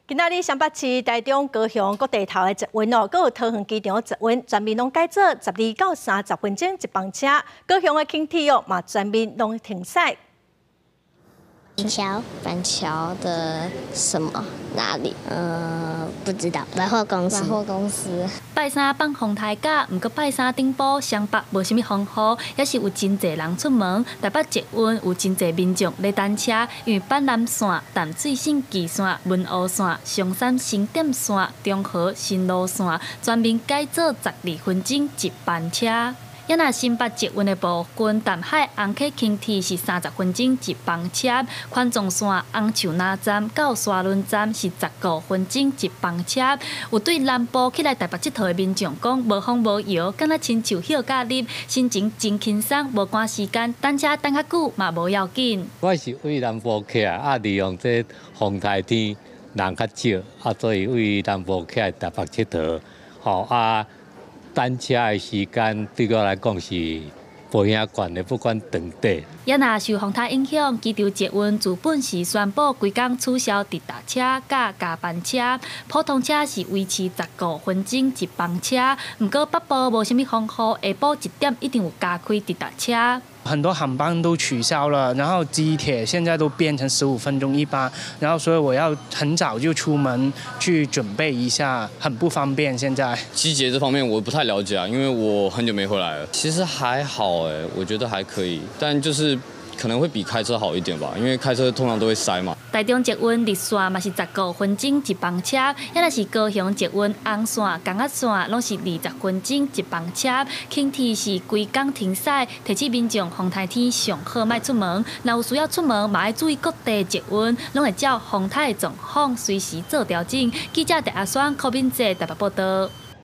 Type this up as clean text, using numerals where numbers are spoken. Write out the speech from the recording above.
今仔日雙北市、台中、高雄各地頭的捷運哦，閣有桃園機場的捷運，全面攏改做12到30分鐘一班車。高雄的輕鐵哦，嘛全面攏停駛。板橋，板橋的什麼？哪裡？不知道。百貨公司。百貨公司。拜三放風颱假，毋過拜三頂晡雙北無啥物風雨，猶是有真濟人出門。台北捷運有真濟民眾咧等車，因為板南線、淡水信義線、文湖線、松山新店線、中和新蘆線全面改做12分鐘一班車。猶若新北捷運的部分，淡海紅溪輕鐵是30分鐘一班車，環狀線紅樹林站到沙崙站是15分鐘一班車。有對南部起來台北𨑨迌的民眾講，無風無搖，敢若親像歇假日，心情真輕鬆，無趕時間，等車等較久嘛無要緊。我是對南部起來，啊，利用這風颱天人較少，啊，所以對南部起來台北𨑨迌，吼啊。等車的時間對我來講是無影懸的，不管長短。猶若受風颱影響，機場捷運自本時宣布規工取消直達車佮加班車，普通車是維持十五分鐘一班車。毋過北部無啥物風雨，下晡1點一定有加開直達車。很多航班都取消了，然後機鐵現在都變成15分鐘一班，然後所以我要很早就出門去準備一下，很不方便。現在機捷這方面我不太了解啊，因為我很久沒回來了。其實還好欸，我覺得還可以，但就是可能會比開車好一點吧，因為開車通常都會塞嘛。台中捷運綠線嘛是十五分鐘一班車，猶若是高雄捷運紅線、港仔線攏是20分鐘一班車。輕鐵是規工停駛，提醒民眾風颱天上好莫出門。若有需要出門，嘛愛注意各地捷運攏會照風颱的狀況隨時做調整。記者鄭阿雙、柯敏哲台北報道。